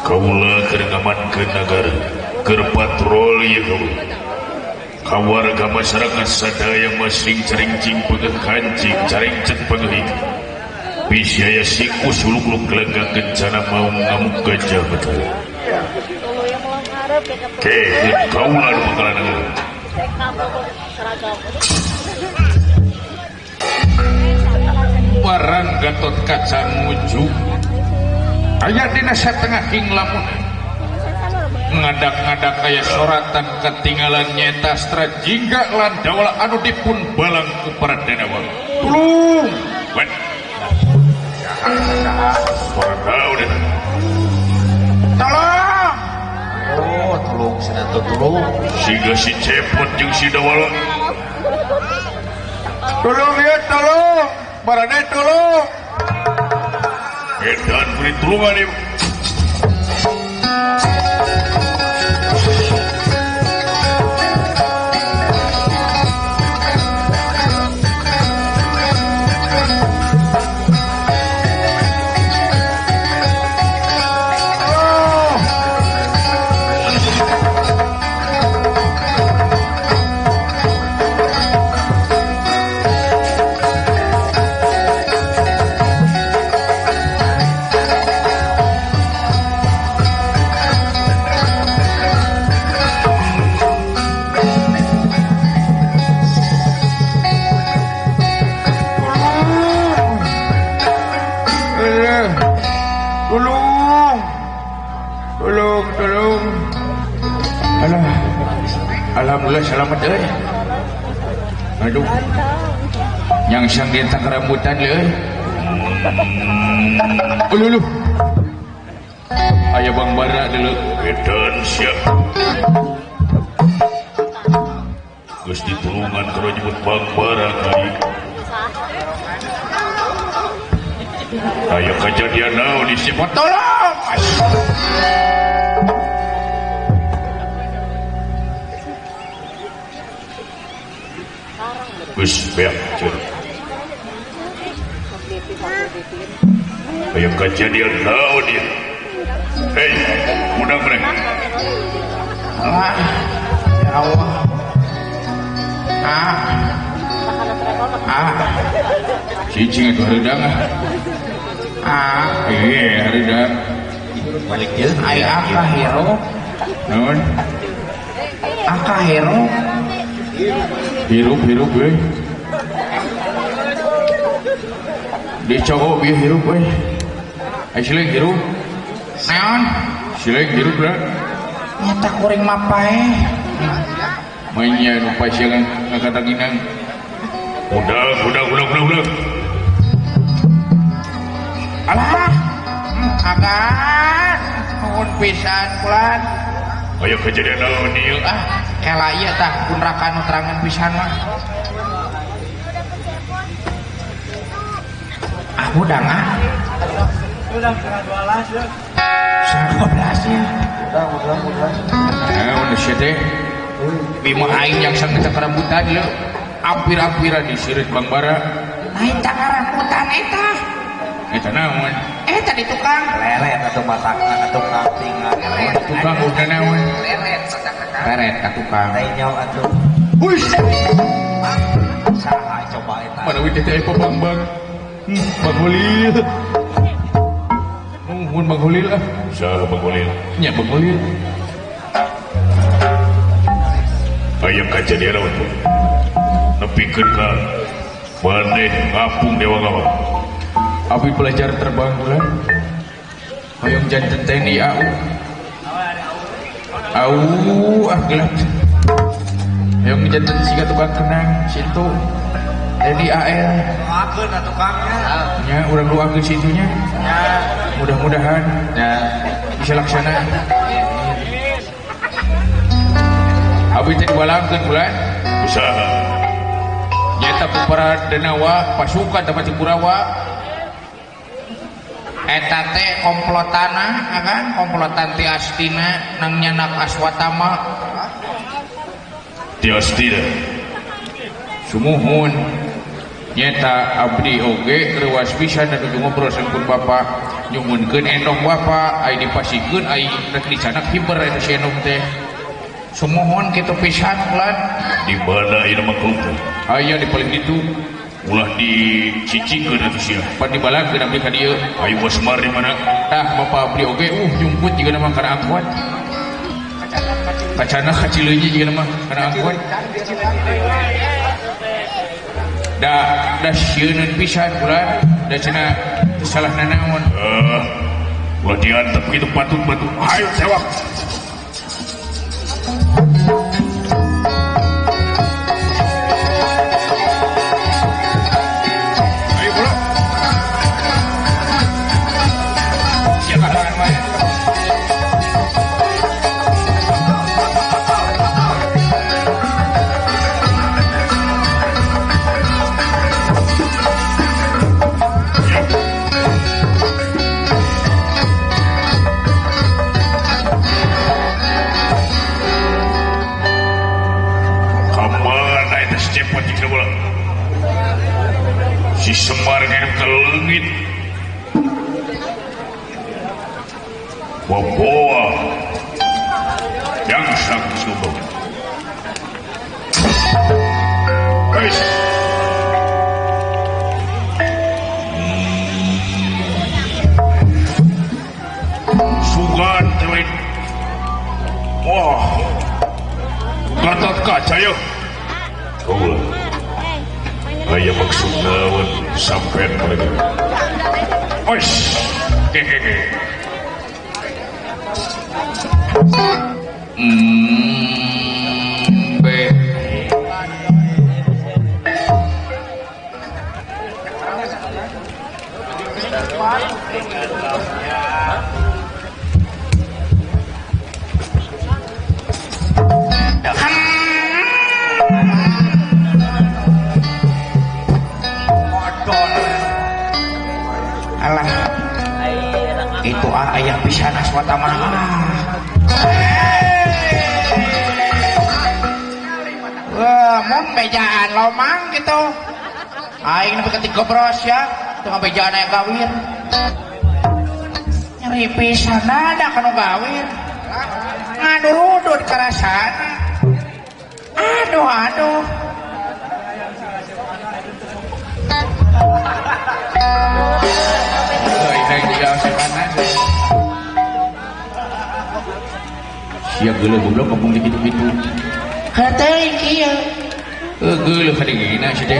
Kaula keur ngamankeun nagara, keur patroli ieu kaula. Ka warga masyarakat sadaya masing caringcing peungeuh kancing, caringcet peungeuh ikan. Bisi aya sikus suluk-luk gelegak kencana mau ngamuk gajah betara. Keheun kaula nu bakalan nagara. Barang Gatot Kaca ngujuk aya dina satengah ing lamun ngadak-ngadak aya soratan ketinggalan nyeta Astra Jingga lan Dawala anu dipun balang ku para denawa. Tulung wen tolong. Oh, tolong cenah tolong. Siga si Cepot jeung si Dawala. Tolong ya, tolong. Barane tolong. Edan beri tulungan ieu. Tolong, tolong. Alah, alhamdulillah selamat euy. Aduh. Yang sang dia tak rambutan euy. Uluh. Aya Bang Bara dulu. Edan siap. Geus ditulungan kalau nyebut Bang Bara kali. Aya kejadian naon di sifat tolong. Geus beak ceuk. Aya kejadian naon ieu? Hei, budak maneh. Allah, ya Allah. Ah. Ah. Cicing atuh hareudang ah. Ah, iya hareudang. Balik jeung aya akah hero. Naon? Akah hero. Hirup hirup euy. Dicogok bieu hirup euy. Ai sileng hirup. Naon? Sileng hirup lah. Nyata kuring mah paeh. Mainnya nu pasieun ngakatanginan. Udah, udah, udah, udah, udah. Alah, agan, nuhun pisan kulan. Aya kejadian naon ieu? Ah, kela ieu tah punrakan nu terangan pisan mah. Ah, udang ah. Udang 11:30 ya. 11:30 ya. Udang, udang, udang. Naon sia teh? Bima aing yang sang kita kerambutan ieu. Ampir-ampiran disirit Bang Bara. Lain takarambutan eta. Eta naon? Eta di tukang. Leret atuh masakna ka tukang tinggal. Tukang udah naon? Leret leret ka tukang. Lain nyawa atuh. Wih. Saha coba eta? Mana wih teh apa Bang Bang? Bang Holil. Nuhun Bang Holil ah. Saha Bang Holil? Nya Bang Holil. Aya kajadian naon tuh? Nepikeun ka maneh ngapung dewa ngawang. Abi belajar terbang bulan. Hoyong janten TNI AU. Au ah gelap. Hoyong janten siga tukang kenang situ. TNI AL. Doakeun atuh tukangnya. Nya urang doakeun situnya. Nya. Mudah-mudahan nya bisa laksana. Abi teh dibalangkeun bulan. Usaha. Nyata para denawa pasukan tempat Kurawa. Eta teh komplotana kan komplotan ti Astina nang nyanak Aswatama. Ti Astina. Sumuhun. Nyata abdi oge reuas pisan anu ngobrol sampun bapak. Nyungunkeun endong bapak ai dipasikeun ai rek dicanak hiber eta si endong teh. Sumohon kitu pisan ulan. Di mana ieu makhluk teh? Aya di paling ditu. Ulah dicicingkeun atuh sia. Pan dibalagkeun abdi ka dieu. Ayo Semar di mana? Tah bapak abdi oge nyumput jiga mah kana angkot. Kacana kacileunyi jiga mah kana angkot. Da da sieuneun pisan ulah da cenah teu salah nanaon. Ulah diantep kitu patut-patut. Hayu sewak. Ayo bro. Siapa kalangan wae. Si Semar ngirim ke leungit. Boboa yang sang subuh. Guys. Sugan teh. Wah. Gatot kaca yo. Oh. Aya maksud naon sampean kalagi. Ois. Hehehe. B. Alah, itu ayah pisan aswata mah. Wah, mun bejaan lomang gitu. Aing nepi ka tigobros ya, teu ngabejaan aya gawir. Nyeri pisan ada kanu gawir. Ngadurudut karasana. Aduh, aduh. Sia geuleuh goblok kampung kitu-kitu. Heuteung kieu. Geuleuh kadingina sia teh.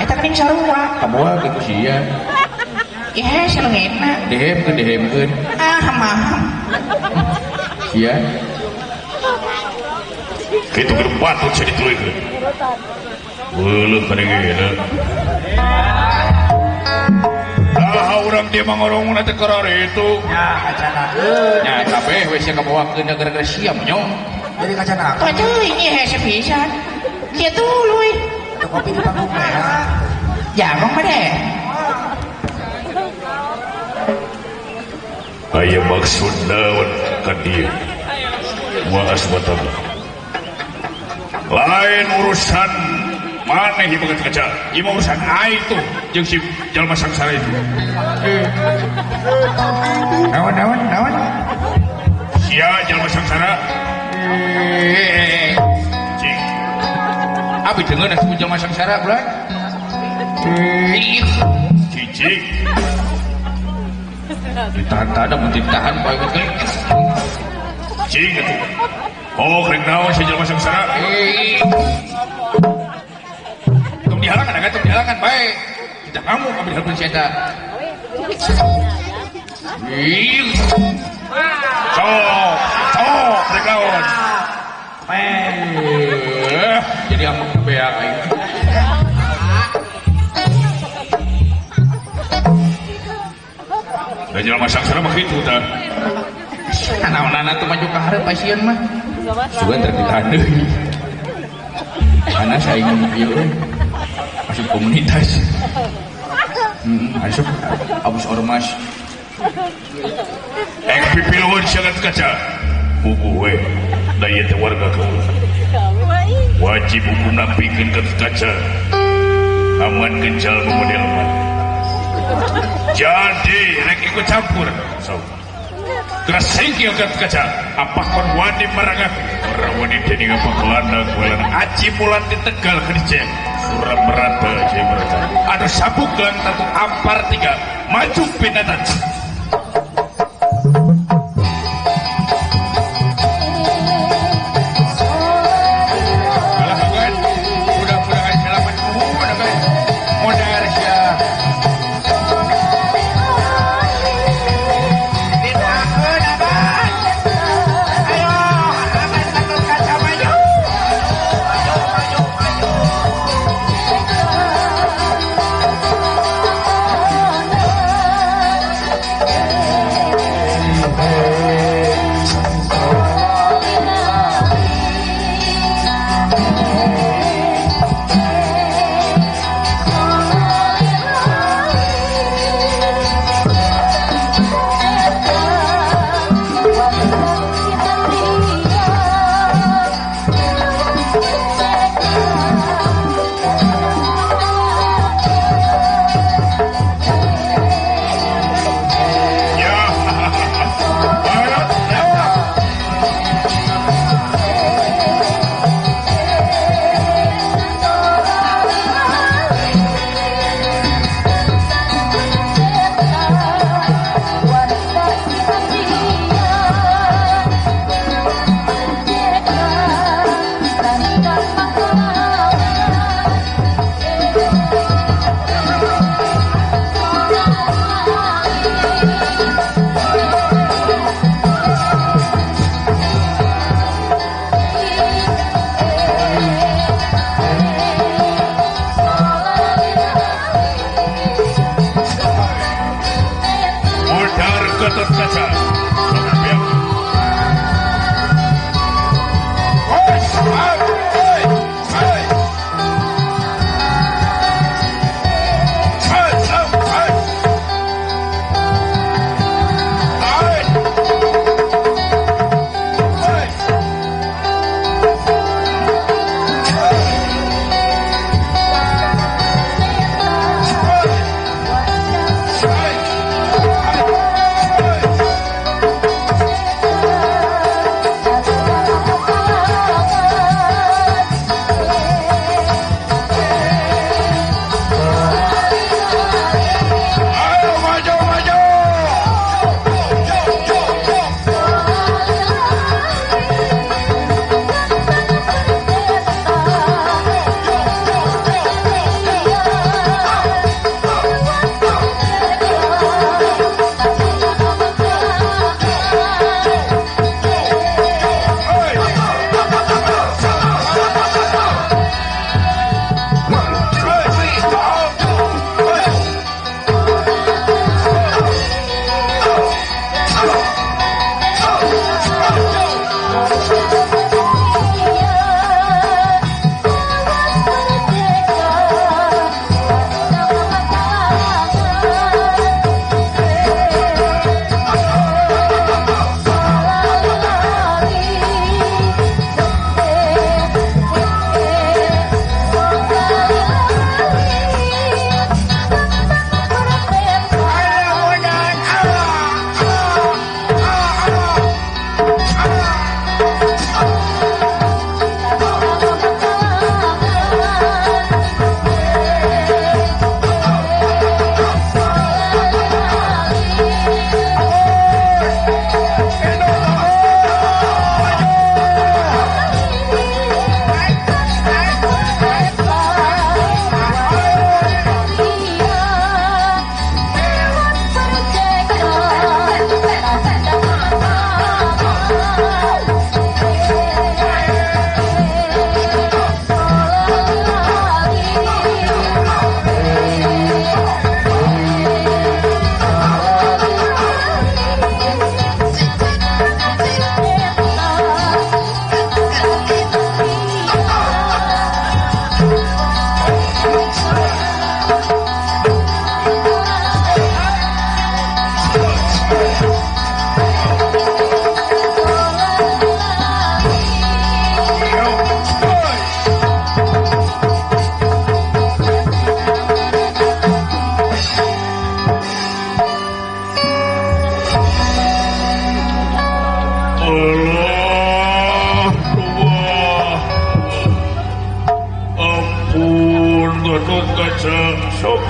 Eta geuning sarua. Kaboa kitu sia. Ih, saleungitna. Dehemkeun dehemkeun. Ah, mah. Sia. Kitu keur patut sia dituluykeun. Geuleuh kadingina. Ah, urang dia mangorongna teh karare itu. Ya, kacanakeun. Nya kabeh we sia kabawakeun gara-gara sia monyong. Jadi kacanakeun. Atuh teuing ieu hese pisan. Kieu tuluy. Atuh kopi di panggung teh. Jagong mah deh. Aya maksud naon ka dieu? Wa aswata. Lain urusan maneh ieu mah kaca. Ieu mah urusan aing tuh jeung si jalma sangsara itu. Naon naon naon? Sia jalma sangsara. Cing. Abi deungeun atuh jalma sangsara ulah. Cicing. Ditahan-tahan mun ditahan bae teh. Cing atuh. Oh, rek naon si jalma sangsara? Tong dihalangan ada tong dihalangan bae. Tidak kamu ambil harpun si eta. Sok, sok rek naon. Jadi amak beak aing. Da jalma sangsara mah kitu tah. Naon-naon tuh maju ka hareup pasieun mah. Sugan teh ditahan deui. Karena saya ingin ieu masuk komunitas. Masuk abus ormas. Ek pipiluhun sangat kaca. Buku we da ieu teh warga kaula. Wajib hukum nampikeun ka kaca. Aman gencal model mah. Jadi rek ikut campur. So. Gresik ya kaca. Apa kon wani marang aku? Ora wani dening apa gelandang welan aji mulan di Tegal kerja. Suram merata jaya merata. Aduh sabuk gelang tatu ampar tiga. Maju binatan.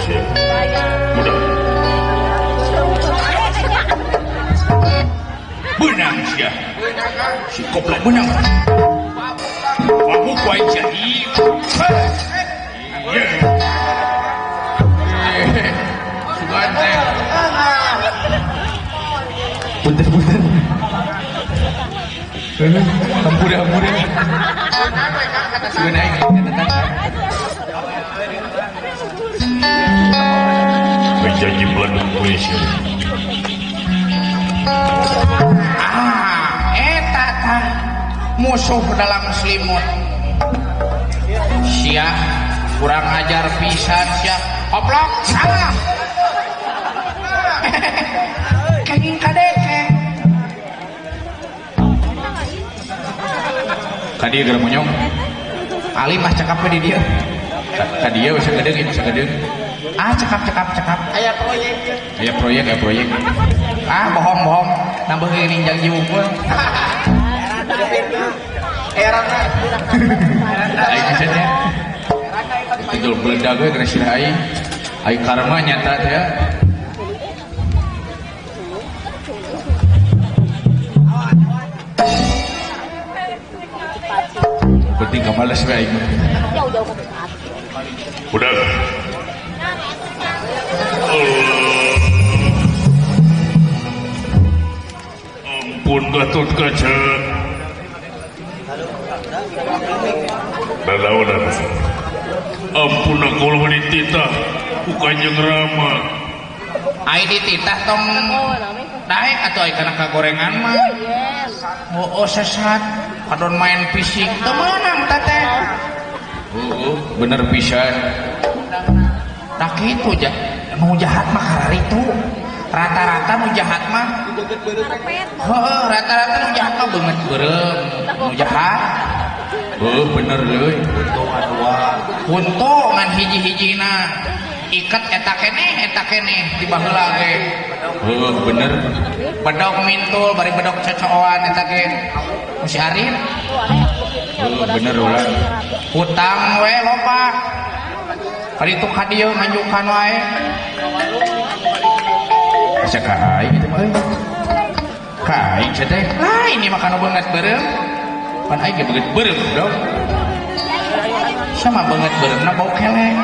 sia. Udah. Benang sia. Si goblok benang. Mabuk wae jadi. Iya. Sugan teh. Punten-punten. Hampura-hampura. Sugan aing catatan. Janji beladung polisi. Ah, eta tah musuh dalam selimut. Sia kurang ajar pisan sia. Koplok salah. Kenging kadeke. Ka dieu geura monyong. Ali mah cekap we di dieu. Ka dieu bisa gedeung, bisa gedeung. Ah, cekap cekap cekap. Aya proyek. Aya proyek, aya proyek. Ah, bohong bohong. Nambah geuning janji wungkul. Erana. Aing geus nya. Tinggal beledag we kana sirah aing. Aing karma nyata teh ya. Penting kamales we aing. Udah. Ampun Gatot Kaca. Nanaonan. Ampun aku mah dititah ku Kanjeng Rama. Ai dititah tong daek atuh ai kana kagorengan mah. Oh, sesat. Kadon main fisik teu meunang teh teh. Oh, bener pisan. Tah kitu ja. Nu jahat mah kararitu. Rata-rata nu jahat mah heuh, rata-rata nu jahat mah beungeut beureum. Nu jahat. Heuh, bener euy. Untung ngan hiji-hijina. Iket eta keneh di baheula ge. Heuh, bener. Bedog mintul bari bedog cocooan eta ge. Si Arif. Heuh, bener ulah. Hutang we loba. Kali itu ka dieu nganjukan wae. Asa ka aing itu mah euy. Ka aing sia teh. Lah ini mah kana beungeut beureum. Pan aing ge beungeut beureum dong. Sama beungeut beureumna bau kelek.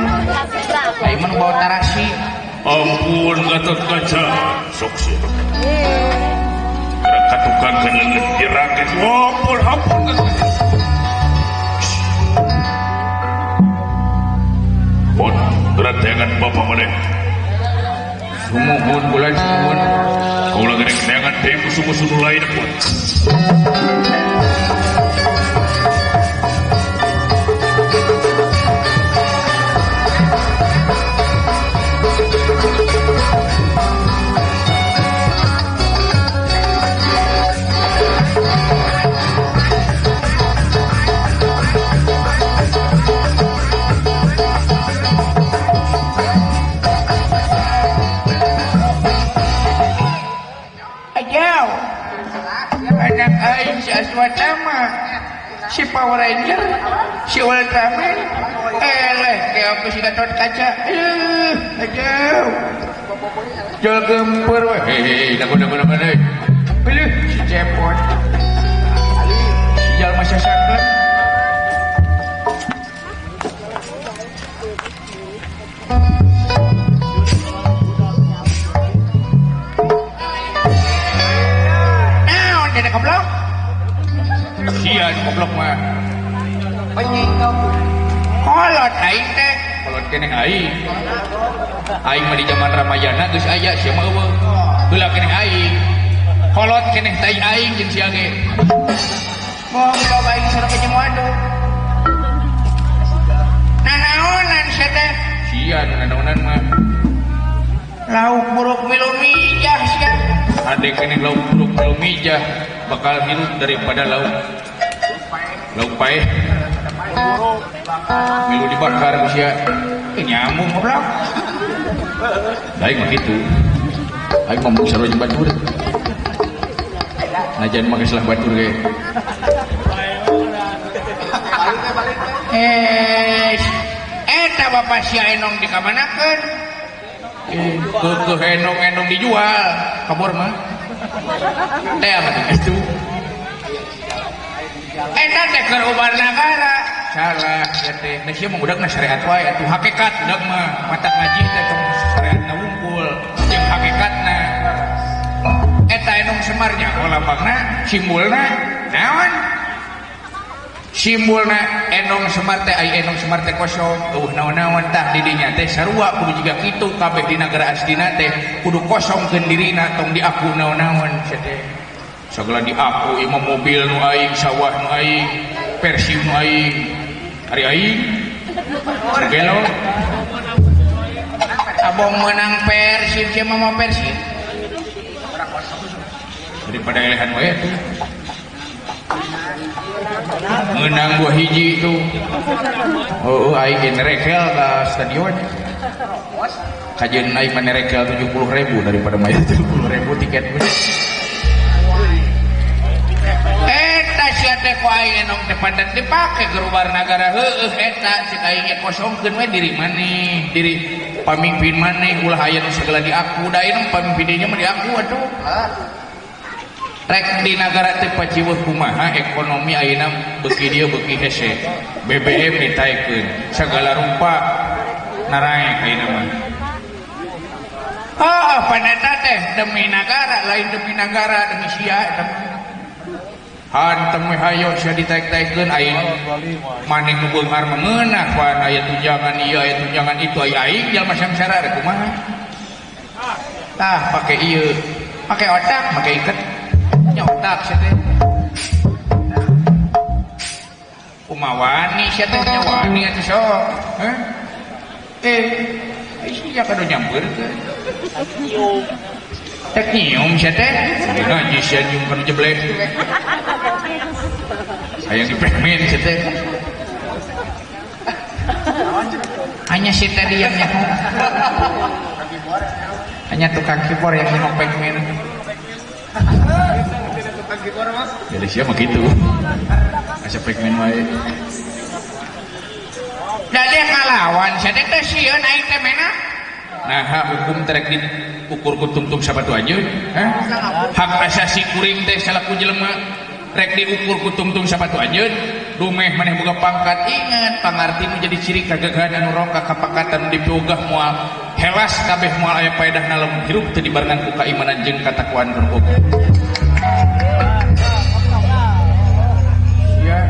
Aing mah bau tarasi. Ampun Gatot Kaca. Sok sia. Gerak ka tukang ka leungeun diraket. Ampun, ampun Gatot Kaca. Pon, gerak tangan bapak maneh. Sumuhun bulan sumuhun. Kaulah gerek tangan teh musuh-musuh nu lain pun. Anak aing si Aswatama, si Power Ranger, si Ultraman, eleh kayak aku si Gatot Kaca, aduh, jual gempur weh, hehehe, lagu lagu lagu lagu, aduh, si Cepot, si Jalma Sasakla. Ada goblok? Sia goblok mah. Kolot aing teh. Kolot keneh aing. Aing mah di zaman Ramayana geus aya sia mah eueuh. Heula keneh aing. Kolot keneh tai aing jeung sia ge. Goblok aing sareng jeung waduk. Nanaonan sia teh? Sia nanaonan mah. Lauk buruk milu mijah sia. Ade keneh lauk buruk milu mijah bakal hirup daripada lauk lauk paeh milu dibakar ku sia. Nyambung goblok. Aing mah kitu. Aing mah mun sarua jeung batur. Najan mah geus lah batur ge. Eta bapak sia enong dikamanakeun? Keukeuh endong-endong dijual kabur mah. Teh apa tuh itu? Eta teh keur ubar nagara. Salah ya teh. Da sia mah budakna syariat wae atuh hakikat budak mah matak ngaji teh tong syariatna wungkul jeung hakikatna. Eta endong Semarnya oh lambangna simbolna naon? Simbolna endong Semar teh ai endong Semar teh kosong eueuh naon-naon tah di dinya teh sarua kudu jiga kitu kabeh di nagara aslina teh kudu kosongkeun dirina tong diaku naon-naon sia teh. Sagala diaku imah mobil nu aing, sawah nu aing, Persib nu aing, ari aing gelo. Abong menang Persib sia mah mau Persib. Daripada elehan wae tuh. Menang 2 hiji itu. Oh, aing ge nerekel ka stadion. Kajeun aing mah nerekel 70.000 daripada mayar 70.000 tiket mah. Eta sia teh ku aing endong teh pandan dipake keur ubar nagara heueuh eta cek aing ge kosongkeun we diri maneh, diri pamimpin maneh ulah aya nu sagala diaku da ayeuna pamimpin dinya mah diaku atuh. Rek di nagara teh paciweuh kumaha ekonomi ayeuna beuki dieu beuki hese. BBM ditaekeun, sagala rupa naraek ayeuna mah. Ah, paneta teh demi nagara lain demi nagara demi sia eta mah. Hantem we hayo sia ditaek-taekeun aing maneh nu beunghar mah ngeunah pan aya tunjangan ieu aya tunjangan itu aya aing jalma samsara rek kumaha. Tah pake ieu, pake otak, pake iket. Nya otak sia teh. Kumaha wani sia teh nya wani atuh sok. Heh. Sia kado nyampeurkeun. Tek nyium sia teh. Ngaji sia nyium kanu jeblek. Hayang dipekmin sia teh. Hanya si tadi yang nyaho. Hanya tukang keyboard yang nyaho Pac-Man. Jadi siapa gitu? Asa Pac-Man wae. Da dia ngalawan sia teh teh sieun aing teh mena. Nah, hukum terek diukur ku tungtung sapatu anjeun, hah? Hak asasi kuring teh salaku jelema rek diukur ku tungtung sapatu anjeun, dumeh maneh boga pangkat ingat pangarti nu jadi ciri kagagahan anu rongka kapangkatan dipiogah moal helas kabeh moal aya paedahna lamun hirup teu dibarengan ku kaimanan jeung katakwaan nu boga. Ya,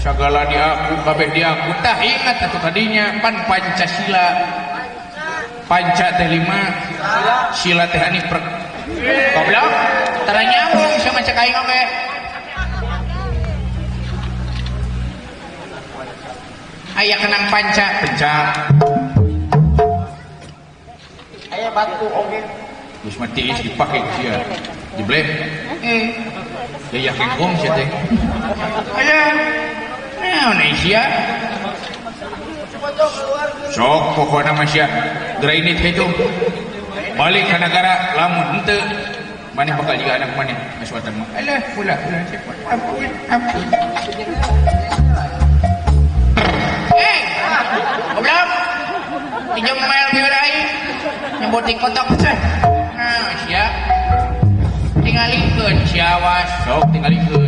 sagala diaku kabeh diaku tah ingat atuh kadinya pan Pancasila. Panca teh 5, sila teh ani prek. Goblok, tara nyambung sama cek aing oge. Aya kenang panca, pencak. Aya batu oge. Geus mati geus dipake sia. Jebleh. Gaya kengkong sia teh. Aya. Naon sia? Sok pokokna mah sia gerainit kitu. Balik ka nagara lamun henteu maneh bakal jiga anak maneh asuatan mah. Alah ulah ulah ampun ampun. Goblok. Dijemel bibir aing. Nyebut di kotok teh. Nah, sia. Tingalikeun sia awas, sok tingalikeun.